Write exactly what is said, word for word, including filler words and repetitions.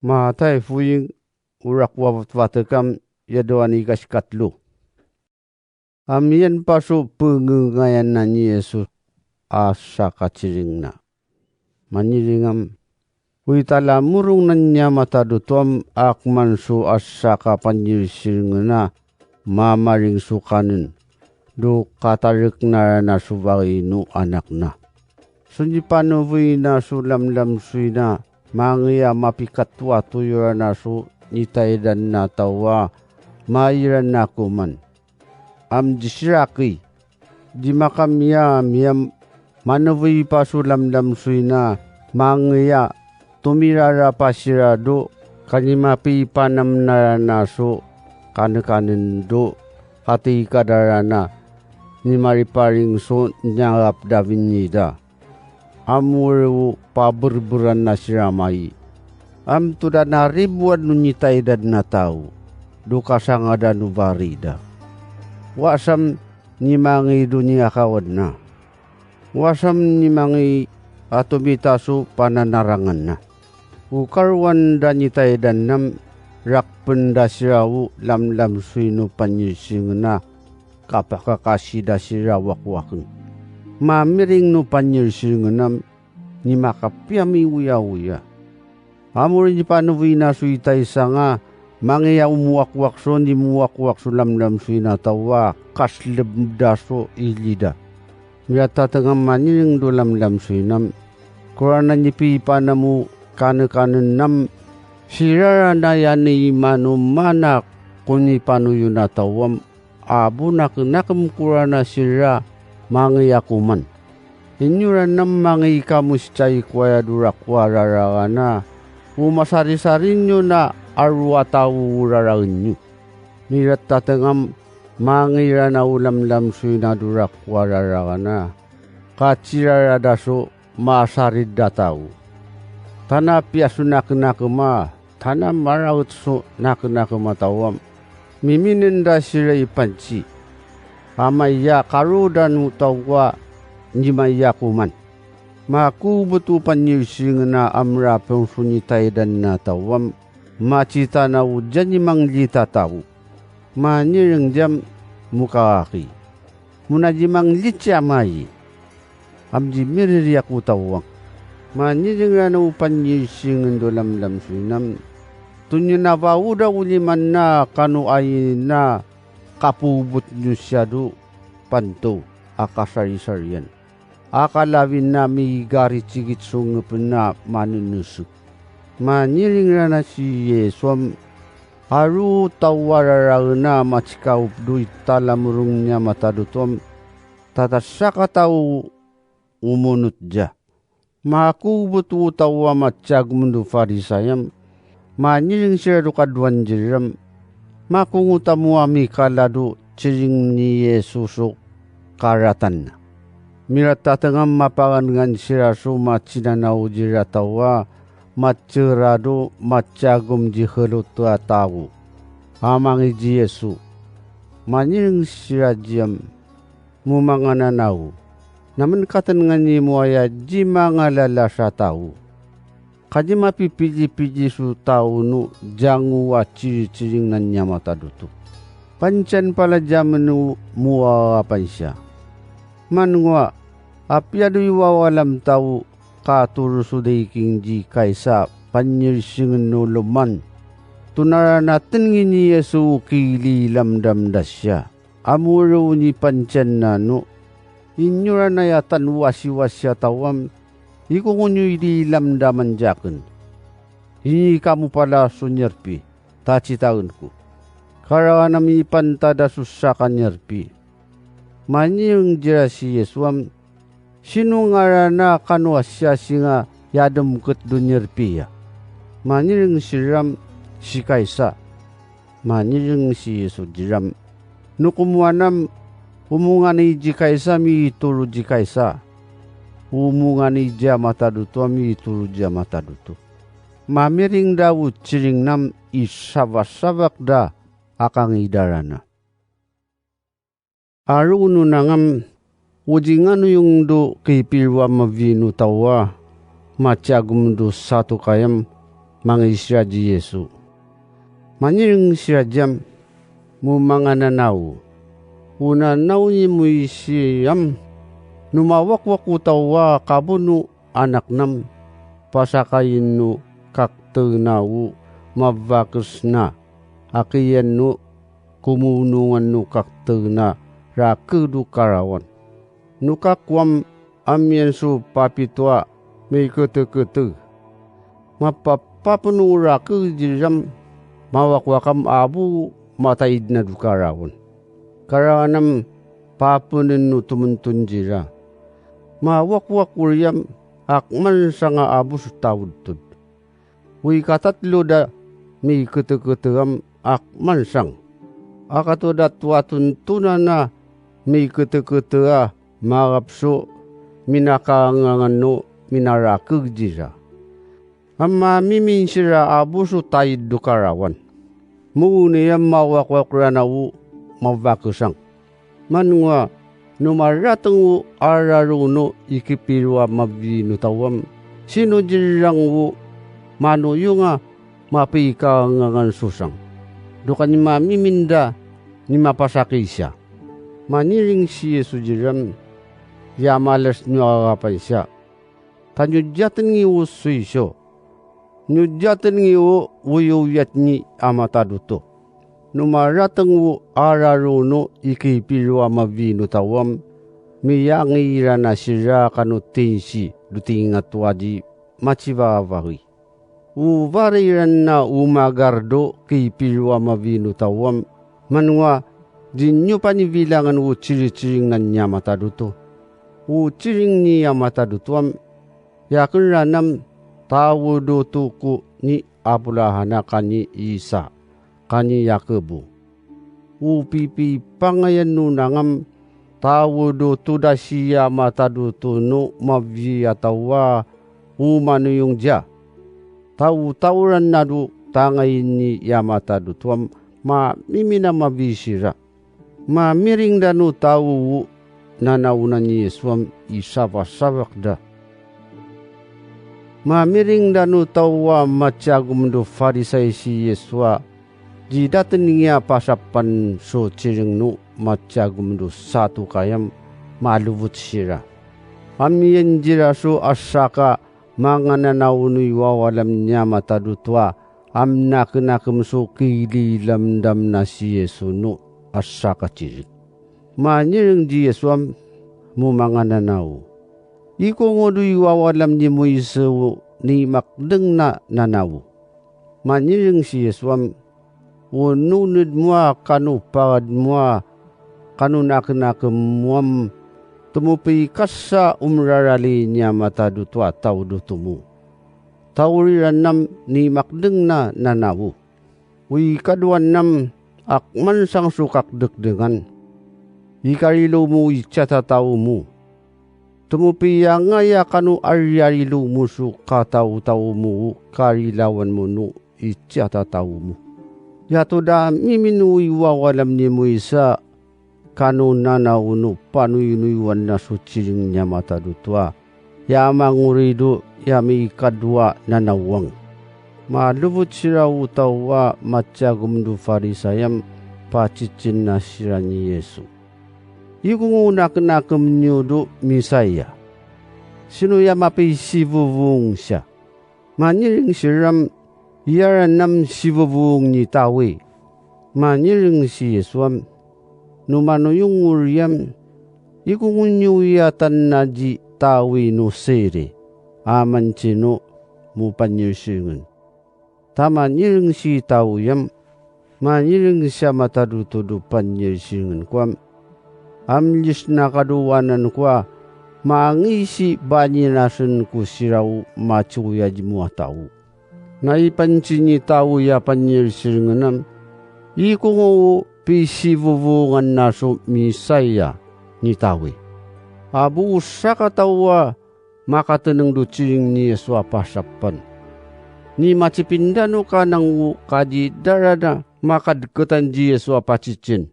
Matay foing, orak wawatwatek am, iyadowani ka sikatlo. Amiyan paso pengengayan na ni Yesus a saka ciring na. Maniring am, oy talamorong na niya matado to am, akman so a saka panyirsiring na, mamaring so kanen, do katarek na rana so baino anak na. So nipanoway na so lamlam soy na, mangiya mapikatwatoyo rana so nitaidan na taw a, mairan na koman. Am di siraki, di makamiya miyam, manoway paso lamlam soy na, mangiya, tomirara pasira do, kanimapipanam na rana so, kanekanen do, katikada rana, nimariparing so, niyangap da binida. Amore o paberberan na sira mai. Am toda na riboan o nitaidan na taw, do kasangadan o barida. Wasam nimangi do niyakawan na. Wasam nimangi a tomita so pananarangan na. O karowan da nitaidan nam, rakpen da sira o lamlam soy no panyirsiring na, kapakakasi da sira wakwaken. Mamiring no panyirsiring nam, ni makapiya miwoyawoya. Amore nipanoway na so itaisa nga, mangiya o mowakwak so, ni mowakwak so lamlam soy na taw a, kasleb da so ilida. Miratateng am maniring do lamlam soy nam, korana nipipanam o kanekanen nam, sirara na iyani mano mana ko nipanoyo na taw am, a bo nakenakem korana sira mangiya koman. Inyoran am mangi kamo sii ko aya do rakwa rarangana, o masarisari niyo na aro a taw o raraen niyo. Miratateng am mangi rana o lamlam soy na do rakwa rarangana, ka sirara da so masarid a taw. Tana piya so nakenakem a, tana maraot so nakenakem a taw am, miminen da sira i pansi. Amay a karodan o taw a, ni maya koman. Makobet o panyirsiring na amrapeng so nitaidan na taw am, matitana o diyani manglita taw. Maniring diyam, mokakaki. Mona di mangliti a mayi. Am di miririyak o taw ang. Maniring rana o panyirsiring do lamlam soy nam. Tonina ba o da o liman na kano ayi na kapobet niyo siya do panto a kasarisarian. A kalawin na migaritsigit so ngepen na manenesek. Maniring rana si Yesu am, aro taw a raraen a matsikaop do i talamorong niya matado to am, tatasaka taw o monot diya. Makobet o taw a matsiyagom do Farisay am, maniring sira do kadoan diran, makongot amo a mikala do siring ni Yesu so karatan na. Miratateng am mapanganengan sira so matsinanaw dira taw a, matsera do matsiyagom di helot a taw. A mangi di Yesu, maniring sira diyam, mo mangananaw, na menkatenengan imo aya di mangalala sa taw. Ka di mapipidipidi so taw no diyango a tsiritsirinan iyan matado to. Pansiyan pala di amen o mowawa pansiya. Manengowa, apiya do i wawalam taw, ka toro so daiking di kaisa panyirsiringen o loman. Tonaranaten ngini Yesu o kililamdam da siya. Amoroni pansiyan na no, inyoran aya tan wasiwasi a taw am, ikongon iyo i di lamdaman diyaken. Ini kamo pala so niyarpi, ta tsitaen ko. Karawan ami pantada so sakaniyarpi. Maniring dira si Yesu am, sino ngaran a kano a siyasinga ya demket do niyarpi iya? Maniring siram si kaisa. Maniring si Yesu diram, no komowan am, omongan i di kaisa mitoro di kaisa. Omongan i di a matado to mitoro di a matado to. Mamiring da o tsiring nam i sabasabak da a kangidarana. Aro ononang am, o di nganoyong do kipiro a mavino taw a, matsiyagom do satokay am, mangiza siran di Yesu. Manireng siran diyam, mo mangananaw, o nanaw ni Moise am, no mawakwak o taw a kabono anak nam, pasakayin o kaktena o mabakes na, a kiyan o komonongan o kaktena raked o karawan. No kakowa am, amiyan so papito a miketekete. Mapapapeno o raked iran, mawakwak am a bo mataid na do karawan. Karawan am papenen o tomonton iran. Mawakwak o riyam a kemansang a bo so tawodtod. O ikatatlo da miketekete am a kemansang. A katoda toatontonan a miketekete a marap so minakaangangan o minaraked iran. A mamimin siran a bo so taid o karawan. Mowonay a mawakwak ran a o mabakesang. Manowa, no marateng o araron o ikipiro a mavi no taw am, sino iran o manoyong a mapikaangangan so sang? Do kani mamimin da ni mapasakay siya. Manireng si Yesu iran, ya malas niyo a kapansa. Tano diyaten iyo so iso. Niyo diyaten iyo o oyoyat ni a matad oto. No marateng o araron o ikipiro a mavi no taw am, miyangiran a siran kano tinsi do tingato a di matsibabari. O bari ran na o magardo kipiro a mavi no taw am, manowa di niyo panibilangan o tsiritsiring na niya matad oto. O tsiring niya matad oto am, ya ken ran am, tawodo oto ko ni Abraham a kani Isa, kani Yakobo. O pipipangayan o nangam, tawodo oto da siya matad oto no mavi a taw a o manoyong diya. Tawotaworan na do tangayin niya matad oto am, mamimin a mavi siran. Mamiring da no tawo o nanaw na ni Yesu am isabasabak da. Mamiring da no tawo a matsiyagom do Farisai si Yesu a di daten iyan pasapan so tsiring no matsiyagom do Satokay am, malobot siran. Amiyan iran so asaka mangananaw no iwawalam niya matad oto a amnakenakem so kililamdam na si Yesu no asaka tsiring. Manireng di Yesu am, mo mangananaw. Ikongo do iwawalam ni Moise o nimakdeng na nanaw. Manireng si Yesu am, o noned mo a kano pangad mo a kano nakenakem mo am, tomopi kasa o mrarali niya matad oto a taw do tomo. Taw iran am nimakdeng na nanaw. O ikadowa nam a kmansang so kakdekdengan. Ikarilo mo i tiyatataw mo. Tomopi angaya kano ariyarilo mo so kataotaw mo o karilawan mo no i tiyatataw mo. Iyatoda a mimino i wawalam ni Moise a kano nanaw no panoynoyowan na so tsiring niya matad oto a, ya mangorido ya mikadowa nanawang. Malobot sira o taw a matsiyagom do Farisai am patsitsin na siran i Yesu. Ikongo o nakenakem niyo do Messiah? Sino ya mapisibobong siya? Manireng siran, iyaran am sibobong ni tawi. Manireng si Yesu am, no manoyong oriyan, ikongo niyo iyatan na di tawi no siri, a mantsino mo panyirsirengen. Ta manireng si tawi am, manireng siya matad oto do panyirsirengen ko am, amlisna ka do wanan ko a, mangisi baninasen ko sira o matsoyad mo a taw. Na ipantsi ni tawi a panyirsirengen am, ikongo o pisibobongan na so Messiah ni tawi. A bo o sakataw a makateneng do tsiring ni Yesu a pasapan. Ni matsipindan o kanang o kadi daran a makadketan di Yesu a patsitsin.